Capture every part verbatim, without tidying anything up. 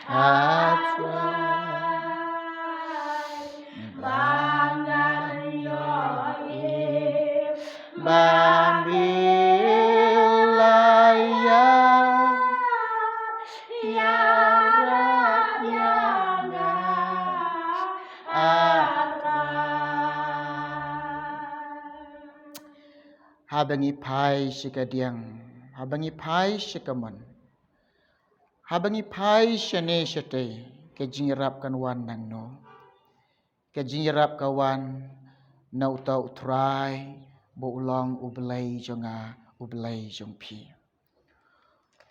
Atra. Ba ngan ïohi, ba bilai ïa, ïarap ïa nga, Atra. Haba ngi phai sha ka diang, haba ngi phai sha ka mon, haba ngi phai shane shatei, ka jingïarap kan wan nangno? Ka jingïarap ka wan na uta U Trai, ba u long U Blei jong nga, U Blei jong phi.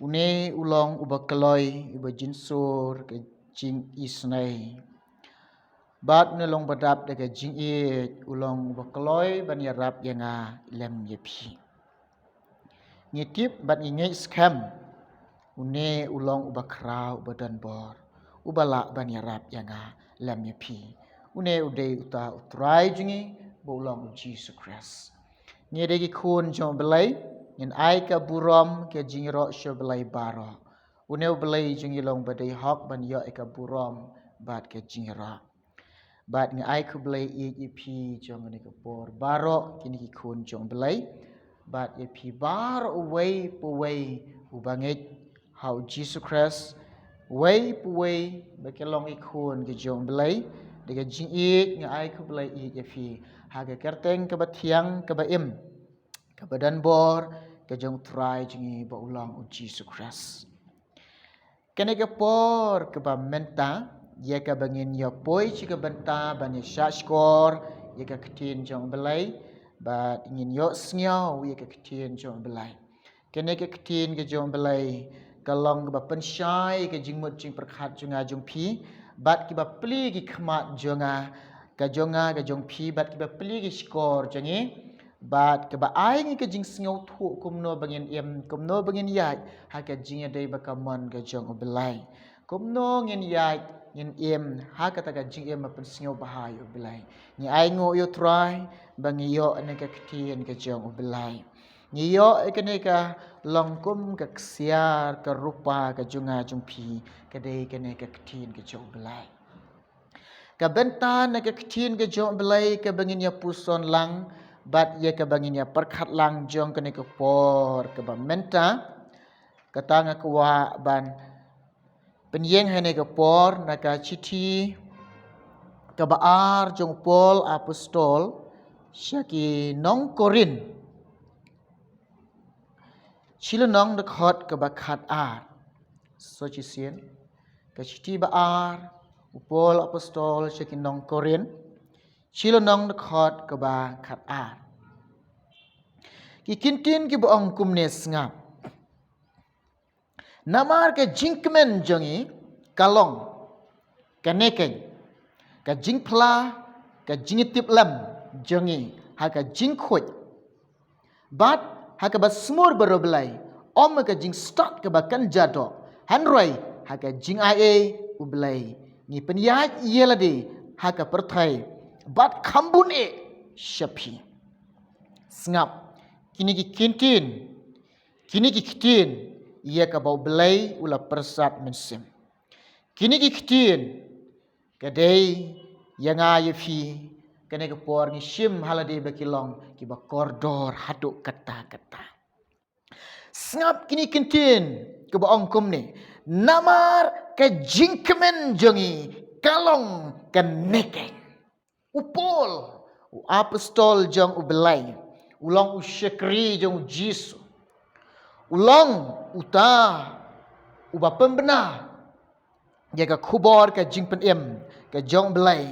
Une u long uba kloi, uba jynsur ka jingisynei. Bad une u long uba dap da ka jingïeit, u long uba kloi ban ïarap ïa nga lem ïa phi. Ngi tip bad ngi ngeit skhem, une u long uba khraw, uba don bor, uba lah ban ïarap ïa nga lem ïa phi. Une u dei uta U Trai jong ngi, ba u long U Jisu Khrist. Ngi dei ki khun jong U Blei, ngin ai ka burom, ka jingïaroh sha U Blei baroh. Une U Blei jong ngi u long uba dei hok ban ïoh ïa ka burom bad ka jingïaroh. Bad ngi ai khublei ïeit ïa phi jong kane ka por baroh, kine ki khun jong U Blei. Bad ïa phi baroh uwei pa uwei uba ngeit ha U Jisu Khrist, uwei pa uwei ba ki long ki khun ki jong U Blei. Da ka jingïeit ngi ai khublei ïeit ïa phi ha ka kyrteng kaba thiang, kaba im, kaba don bor, ka jong U Trai jong ngi ba u long U Jisu Khrist. Kane ka por kaba mynta, ïa kaba ngin ïa poi sha ka bynta ban ïa shah shkor ïa ka ktien jong U Blei, bad ngin ïohsngew ïa ka ktien jong U Blei. Kane ka ktien ka jong U Blei ka long kaba pynshai ka jingmut jingpyrkhat jong nga jong phi, bad kiba plie ki khmat jong nga, ka jong nga ka jong phi, bad kiba plie ki shkor jong ngi, bad kaba ai ngi ka jingsngewthuh kumno ba ngin im, kumno ba ngin ïaid ha ka jingïadei ba kamon ka jong U Blei. Kumno ngin ïaid, ngin im ha kata ka jingim ba pynsngewbha ïa U Blei. Ngi ainguh ïa U Trai ba ngi ïoh ïa kane ka ktien ka jong U Blei. Ngi ïoh ïa kane ka long kum ka ksiar, ka rupa ka jong nga jong phi, ka dei kane ka ktien ka jong U Blei. Ka bynta na ka ktien ka jong U Blei kaba ngin ïa puson lang, bad ïa kaba ngin ïa pyrkhat lang jong kane ka por kaba mynta. Kata nga kwah ban pynïeng ha kane ka por na ka shithi kaba ar jong u Paul Apostol sha ki nong Korinth. Shi lynnong, dkhot kaba khatar. Sa shisien, ka shithi ba ar u Paul Apostol sha ki nong Korinth. Shi lynnong, dkhot kaba khatar. Ki ktien kiba ong kumne: Sngap. Namar ka jingkmen jong ngi ka long kane keiñ: ka jingphla, ka jingïatiplem jong ngi ha ka jingkhuid bad ha kaba smur baroh Blei, ym ha ka jingstad kaba kynja doh, hynrei ha ka jingaiei U Blei. Ngi pynïaid ïa lade ha ka pyrthei bad kham bun eh sha phi. Sngap, kine ki ktien, kine ki ktien ïa kaba U Blei u la pyrsad mynsiem. Kine ki ktien ka dei ïa nga ïa phi, kane ka por ngi shim ha lade ba ki long kiba kordor haduh katta katta. Sngap, kine ki ktien kiba ong kumne: Namar ka jingkmen jong ngi ka long kane keiñ. U Paul, u Apostol jong U Blei, u long u shakri jong U Jisu, u long uta uba pynbna ïa ka khubor ka jingpynim ka jong U Blei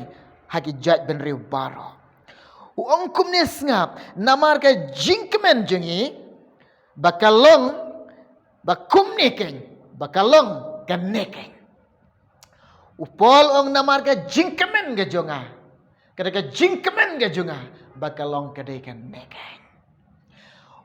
ha ki jaitbynriew baroh. U ong kumne: Sngap, namar ka jingkmen jong ngi ba ka long, ba kumne keiñ, ba ka long kane keiñ. U Paul u ong: Namar ka jingkmen ka jong nga, ka dei ka jingkmen ka jong nga ba ka long ka dei kane keiñ.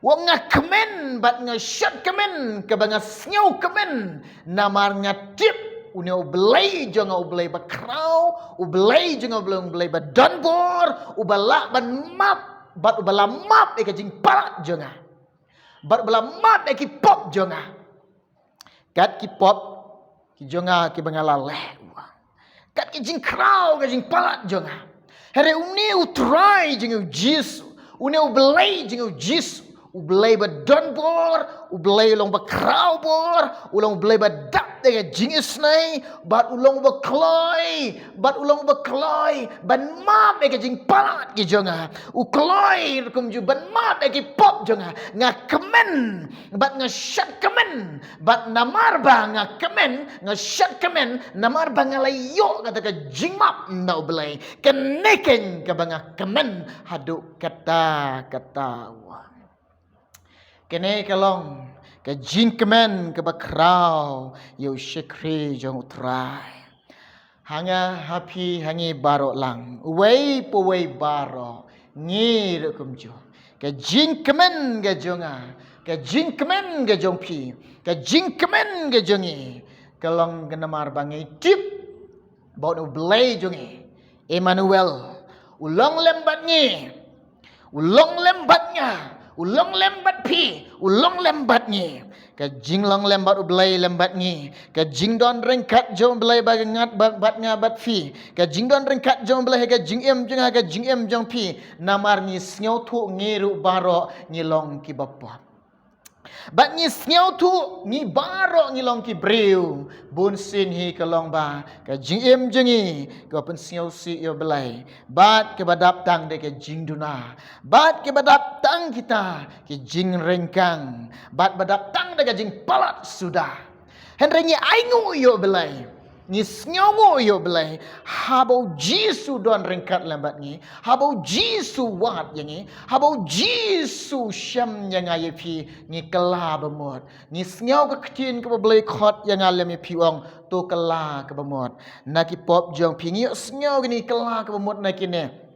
U ong: Nga kmen bad nga shad kmen, kaba nga sngew kmen, namar nga tip une U Blei jong nga, U Blei ba khraw, U Blei jong nga, U Blei, U Blei ba don bor, uba lah ban map, bad uba la map ïa ka jingpalat jong nga, bad uba la map ïa ki pop jong nga. Kat ki pop ki jong nga kiba nga la leh, u ong. Kat ka jingkhraw ka jingpalat jong nga. Hynrei une u Trai jong ngi u Jisu, une u Blei jong ngi u Jisu, u Blei ba don bor, u Blei u long ba khraw bor, u long u Blei ba dap da ka jingisnei, bad u long ba kloi, bad u long ba kloi ban map ïa ka jingpalat ki jong nga. U kloi ruh kumjuh ban map ïa ki pop jong nga. Nga kmen bad nga shad kmen, bad namar ba nga kmen, nga shad kmen, namar ba nga la ïoh kata ka jingmap na u Blei. Kane keiñ kaba nga kmen haduh katta katta. Kane ka long ka jingkmen kaba khraw ïa u shakri jong u Trai. Ha nga, ha phi, ha ngi baroh lang, uwei pa uwei baroh, ngi ruh kumjuh. Ka jingkmen ka jong nga, ka jingkmen ka jong phi, ka jingkmen ka jong ngi, ka long ka namar ba ngi tip ba u Blei jong ngi, Emmanuel, u long lem bad ngi. U long lem bad nga, u long lem bad phi, u long lem bad ngi. Ka jinglong lem bad u Blei lem bad ngi, ka jingdon ryngkat jong u Blei ba ngat bad, bad nga bad phi, ka jingdon ryngkat jong u Blei ha ka jingim jong nga, ka jingim jong phi. Namar ngi sngewthuh ngi ruh baroh ngi long kiba pop. Bad ngi sngewthuh ngi baroh ngi long ki briew. Bunsien hi ka long ba ka jingim jong ngi ka pynsngewsih ïa u Blei, bad kaba dap tang da ka jingduna, bad kaba dap tang kita ki jingryngkang, bad ba dap tang da ka jingpalat suda. Hynrei ngi ainguh ïa u Blei, ngi sngewnguh ïa u Blei haba u Jisu don ryngkat lem bad ngi, haba u Jisu wad ïa ngi, haba u Jisu shem ïa nga ïa phi. Ngi kylla ba mut, ngi sngew ka ktien kaba u Blei khot ïa nga lem ïa phi, u ong, to kylla kaba mut na ki pop jong phi. Ngi sngew kine, kylla kaba mut na kine.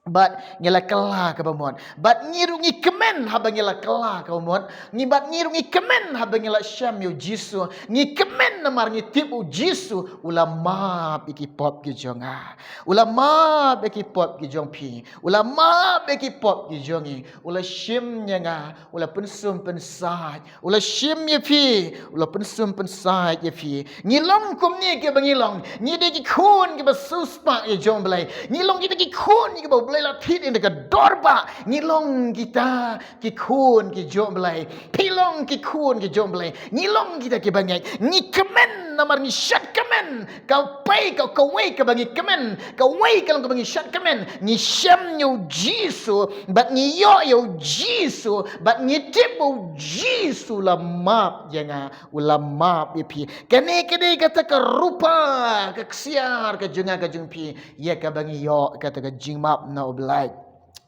Bad ngi la kylla kaba mut. Bad ngi ruh ngi kmen haba ngi la kylla kaba mut. Ngi, bad ngi ruh ngi kmen haba ngi la shem ïa u Jisu. Ngi kmen namar ngi tip u Jisu u la map ïa ki pop ki jong nga. U la map ïa ki pop ki jong phi. U la map ïa ki pop ki jong ngi. U la shim ïa nga. U la pynsum pynsait. U la shim ïa phi, u la pynsum pynsait ïa phi. Ngi long kumne kiba ngi long. Ngi dei ki khun kiba siewspah ïa jong u Blei. Ngi long kita ki khun kiba u Blei la thied ïa ka dor ba. Ngi long kita ki khun ki jong u Blei. Phi long ki khun ki jong u Blei. Ngi long kita kiba ngeit. Ngi kmen namar ngi shad kmen. Kawei ka, kawei kaba ngi kmen, kawei ka long kaba ngi shad kmen. Ngi shem ïa u Jisu, bad ngi ïoh ïa u Jisu, bad ngi tip ba u Jisu u la map ïa nga, u la map ïa phi. Kane ka dei kata ka rupa, ka ksiar ka jong nga ka jong phi, ïa kaba ngi ïoh kata ka jingmap na u Blei.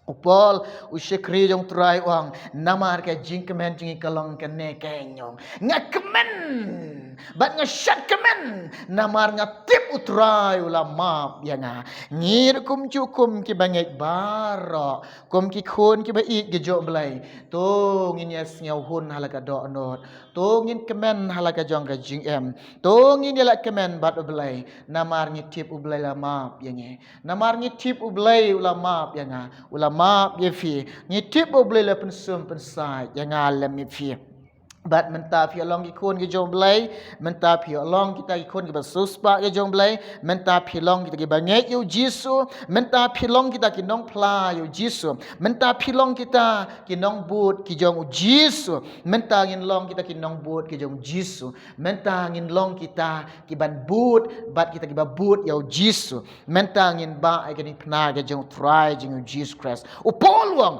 U Paul, u shakri jong u Trai, u ong, namar ka jingkmen jong ngi ka long kane keiñ, u ong. Nga kmen bad nga shad kmen namar nga tip u Trai u la map ïa nga. Ngi ruh kumjuh kum kiba ngeit baroh, kum ki khun kiba ïeit ki jong u Blei, to ngin ïa sngewhun ha la ka dohnud. To ngin kmen ha la ka jong ka jingim. To ngin ïa la kmen bad u Blei namar ngi tip u Blei la map ïa ngi. Namar ngi tip u Blei u la map ïa nga, u la map ïa phi. Ngi tip u Blei la pynsum pynsait ïa nga lem ïa phi. Bad mynta phi long ki khun ki jong u Blei, mynta phi long kita ki khun kiba siewspah ki jong u Blei, mynta phi long kita kiba ngeit ïa u Jisu, mynta phi long kita ki nongphla ïa u Jisu, mynta phi long kita ki nongbud ki jong u Jisu, mynta ngin long kita ki nongbud ki jong u Jisu, mynta ngin long kita kiban bud bad kita kiba bud ïa u Jisu. Mynta ngin bah ïa ka diengphna ka jong u Trai jong u Jisu Khrist. U Paul u ong,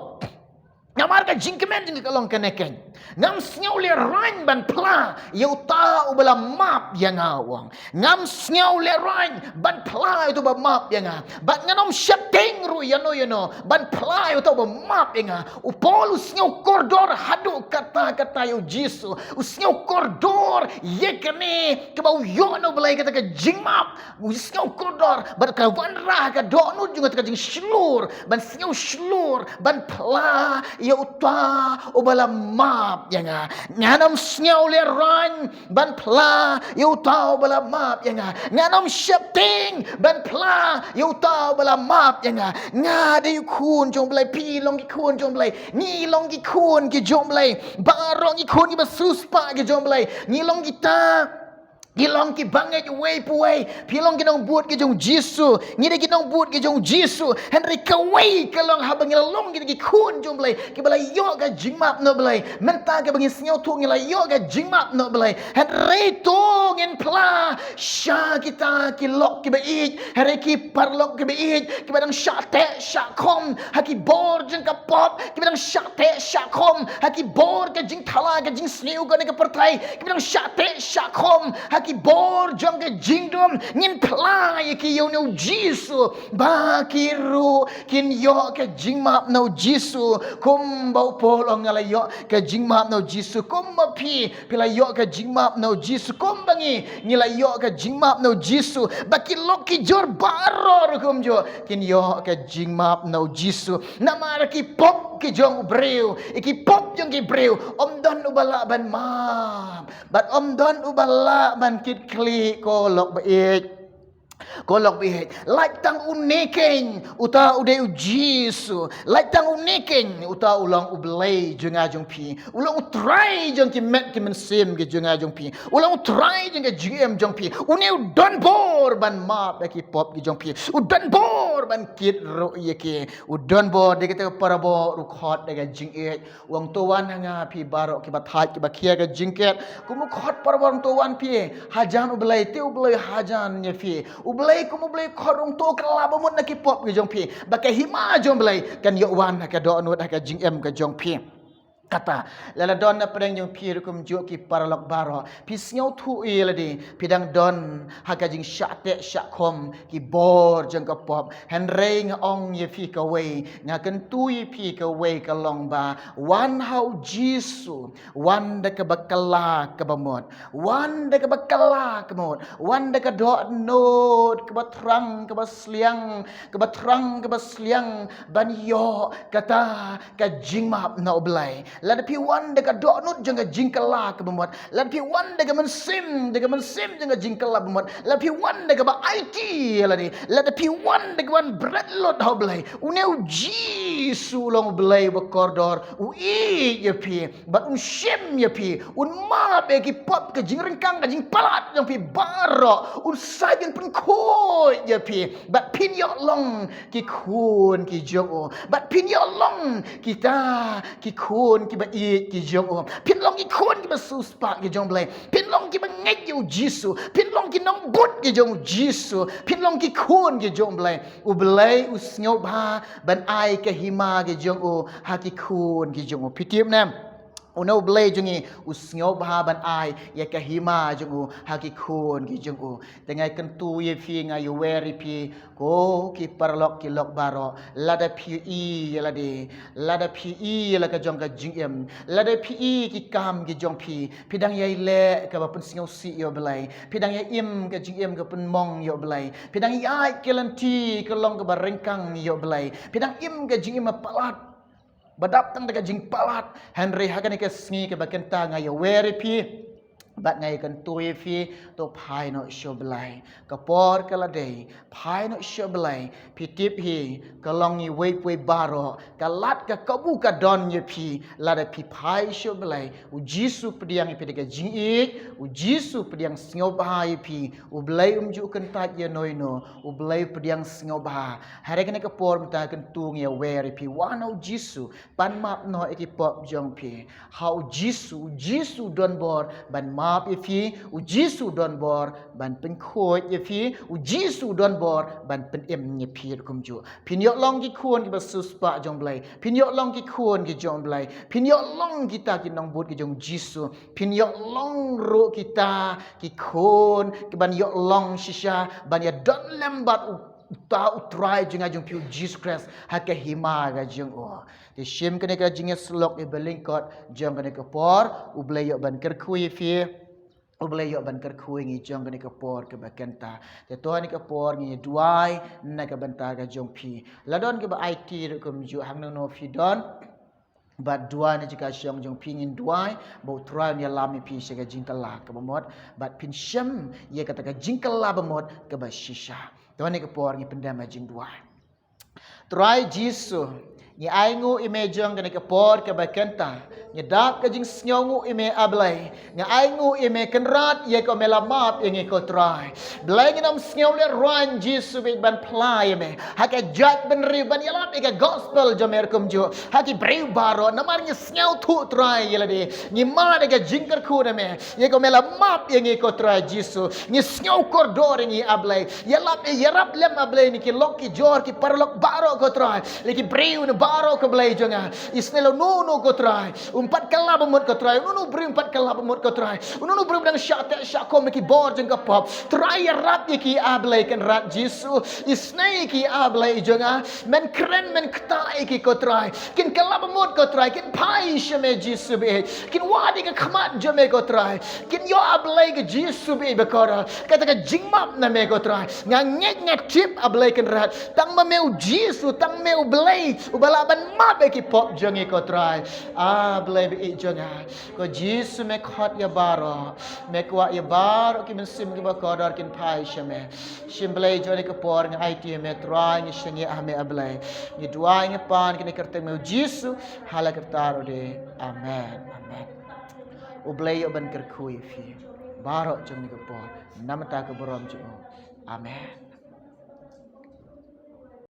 namar ka jingkmen jong ngi ka long kane keiñ. Ngam sngew lehraiñ ban phla ïa uta uba la map ïa nga, u ong. Ngam sngew lehraiñ ban phla ïa uta uba map ïa nga. Bad ngan ym sheptieng ruh ïano ïano ban phla ïa uta uba map ïa nga. U Paul u sngew kordor haduh katta katta ïa u Jisu. U sngew kordor ïa kane kaba u ïoh na u Blei, kata ka jingmap. U sngew kordor bad ka wanrah ka dohnud jong kata ka jingshlur, ban sngew shlur ban phla ïa uta uba la map ïa nga. Ngan ym sngew lehraiñ ban phla ïa uta uba la map ïa nga. Ngan ym sheptieng ban phla ïa uta uba la map ïa nga. Nga dei u khun jong u Blei, phi long ki khun jong u Blei, ngi long ki khun ki jong u Blei. Baroh ngi khun kiba siewspah ki jong u Blei. Ngi long kita Ngi long ki bangeit uwei pa uwei. Phi long ki nongbud ki jong u Jisu. Ngi dei ki nongbud ki jong u Jisu. Hynrei kawei ka long haba ngi la long ki, ki khun jong u Blei, kiba la ïoh ka jingmap na u Blei. Mynta kaba ngi sngewthuh ngi la ïoh ka jingmap na u Blei. Hynrei to ngin phla sha kita ki lok kiba ïeit. Hynrei ki paralok kiba ïeit, kiba dang shah teh shah khom ha ki bor jong ka pop, kiba dang shah teh shah khom ha ki bor ka jingthala ka jingsniew kane ka pyrthei, kiba dang shah teh shah khom ha ki bor jong ka jingdum. Ngin phla ïa ki ïa une u Jisu, ba ki ruh kin ïoh ka jingmap na u Jisu. Kumba u Paul ong, nga la ïoh ka jingmap na u Jisu. Kumba phi, phi la ïoh ka jingmap na u Jisu. Kumba ngi, ngi la ïoh ka jingmap na u Jisu. Ba ki lok ki jor baroh ruh kumjuh kin ïoh ka jingmap na u Jisu. Namar ki pop ki jong u briew, ïa ki pop jong ki briew, ym don uba lah ban map, bad ym don uba lah ban kit khlieh, ko lok ba ïeit. Ko lok ba ïeit, lait tang une keiñ, uta u dei u Jisu. Lait tang une keiñ, uta u long u Blei jong nga jong phi. U long u Trai jong ki met ki mynsiem ki jong nga jong phi. U long u Trai jong ka jingim jong phi. Une u don bor ban map ïa ki pop ki jong phi. U don bor ban kit ruh ïa ki. U don bor, da kata ka parabor u khot da ka jingïeit. U ong, to wan ha nga phi baroh kiba thait kiba khia ka jingkit. Kum u khot parabor, to wan phi hajan u Blei, te u Blei hajan ïa phi. U Blei kum u Blei khot, u ong, to kylla ba mut na ki pop ki jong phi, ba ka hima jong u Blei kan ïoh wan ha ka dohnud ha ka jingim ka jong phi. Kata, lada don na pdeng jong phi ruh kumjuh ki paralok baroh, phi sngewthuh ïa lade, phi dang don ha ka jingshah teh shah khom ki bor jong ka pop. Hynrei nga ong ïa phi kawei, nga kyntu ïa phi kawei ka long ba, wan ha u Jisu, wan da kaba kylla kaba mut, wan da kaba kylla kaba mut, wan da ka dohnud kaba thrang kaba sliang, kaba thrang kaba sliang, ban ïoh kata ka jingmap na u Blei. Lada phi wan da ka dohnud jong ka jingkylla kaba mut, lada phi wan da ka mynsiem, da ka mynsiem jong ka jingkylla ba mut, lada phi wan da kaba aiti ïa lade, lada phi wan da kaba bret lut ha u Blei, une u Jisu u long u Blei ba kordor, u ïeit ïa phi, bad un shim ïa phi, un map ïa ki pop, ka jingryngkang, ka jingpalat jong phi baroh, un sa ïa pynkhuid ïa phi, bad phin ïoh long ki khun ki jong u. Bad phin ïoh long kita ki khun kiba ïeit ki jong u. Phin long ki khun kiba siewspah ki jong u Blei. Phin long kiba ngeit ïa u Jisu. Phin long ki nongbud ki jong u Jisu. Phin long ki khun ki jong u Blei. U Blei u sngewbha ban ai ka hima ki jong u ha ki khun ki jong u. Phi tip ne? Une u Blei jong ngi u sngewbha ban ai ïa ka hima jong u ha ki khun ki jong u. Te nga kyntu ïa phi, nga ïawer ïa phi, ko ki paralok ki lok baroh, lada phi ïohi ïa lade, lada phi ïohi ïa la ka jong ka jingim, lada phi ïohi ki kam ki jong phi, phi dang ïai leh kaba pynsngewsih ïa u Blei, phi dang ïai im ka jingim ka pynmong ïa u Blei, phi dang ïai ïaid ka lynti ka long kaba ryngkang ïa u Blei, phi dang im ka jingim ba palat, ba dap tang da ka jingpalat. Hynrei ha kane ka sngi kaba kynta nga ïawer ïa phi bad nga ïakyntu ïa phi, to phai noh sha u Blei. Ka por ka la dei, phai noh sha u Blei. Phi tip hi, ka long ïa uwei pa uwei baroh, ka lad ka kabu ka don ïa phi. Lada phi phai sha u Blei, u Jisu pdiang ïa phi da ka jingïeit, u Jisu pdiang sngewbha ïa phi. U Blei um ju kyntait ïa no ïa no, u Blei pdiang sngewbha. Hynrei kane ka por mynta kyntu nga ïawer ïa phi, wan ha u Jisu, pan map noh ïa ki pop jong phi. Ha u Jisu, u Jisu don bor ban map ïa phi, u Jisu don bor ban pynkhuid ïa phi, u Jisu don bor ban pynim ïa phi ruh kumjuh. Phin ïoh long ki khun kiba siewspah jong u Blei. Phin ïoh long ki khun ki jong u Blei. Phin ïoh long kita ki nongbud ki jong u Jisu. Phin ïoh long ruh kita ki khun kiban ïoh long shisha ban ïadon lem bad u, uta u Trai jong nga jong phi u Jisu Khrist ha ka hima ka jong u. Te shim kane ka jingïasyllok ïa ba lyngkot jong kane ka por, u Blei ïoh ban kyrkhu ïa phi, u Blei ïoh ban kyrkhu ïa ngi jong kane ka por kaba kynta. Te to ha kane ka por ngin ïa duwai na ka bynta ka jong phi. La don kaba aiti ruh kumjuh, hangno hangno phi don, bad duwai na ka jaka shong jong phi, ngin duwai ba u Trai un ïalam ïa phi sha ka jingkylla kaba mut, bad phin shem ïa kata ka jingkylla ba mut kaba shisha. To ha kane ka por ngin pyndem ha jingduwai. Trai Jisu, ngi ainguh ïa me jong kane ka por kaba kynta. Nga dap ka jingsngewnguh ïa me, A Blei. Nga ainguh ïa me, Kynrad, ïa ka me la map ïa ngi, ko Trai. Blei, ngin ym sngew lehrain, Jisu bad ban phla ïa me ha ka jaitbynriew ban ïalap ïa ka gospel jong me ruh kumjuh ha ki briew baroh. Namar ngi sngewthuh, Trai, ïa lade ngi mad ïa ka jingkyrkhu na me, ïa ka me la map ïa ngi, ko Trai Jisu. Ngi sngew kordor ïa ngi, A Blei. Ïalap, ïarap lem, A Blei, na ki lok ki jor, ki paralok baroh, ko Trai. Lei ki briew na baroh, ko Blei jong nga. Isynei la uno uno, ko Trai, um pat kylla ba mut, ko Trai. Uno uno briew um pat kylla ba mut, ko Trai. Uno uno briew ba dang shah teh shah khum na ki bor jong ka pop, Trai, ïarap ïa ki, A Blei, Kynrad Jisu. Isynei ïa ki, A Blei jong nga. Men kren, men ktah ïa ki, ko Trai. Kin kylla ba mut, ko Trai. Kin phai sha me, Jisu bad kin wad ïa ka khmat jong me, ko Trai. Kin ïoh, A Blei, ka Jisu bad ba kordor kata ka jingmap na me, ko Trai. Nga ngeit, nga tip, A Blei, Kynrad, tang ma me, U Jisu, tang me, U Blei, uba lah ban map ïa ki pop jong ngi, ko Trai. A Blei bad jong nga, ko Jisu, me khot ïa baroh. Me kwah ïa baroh ki mynsiem kiba kordor kin phai sha me. Shisien, Blei, jong kane ka por nga aiti ïa me, Trai, ngi shaniah ha me, A Blei. Ngi duwai, ngi pan kane ka kyrteng me, U Jisu, ha la ka kyrteng ruh de. Amen. Amen. U Blei u ban kyrkhu ïa phi baroh jong kane ka por, namar ka burom jong u. Amen.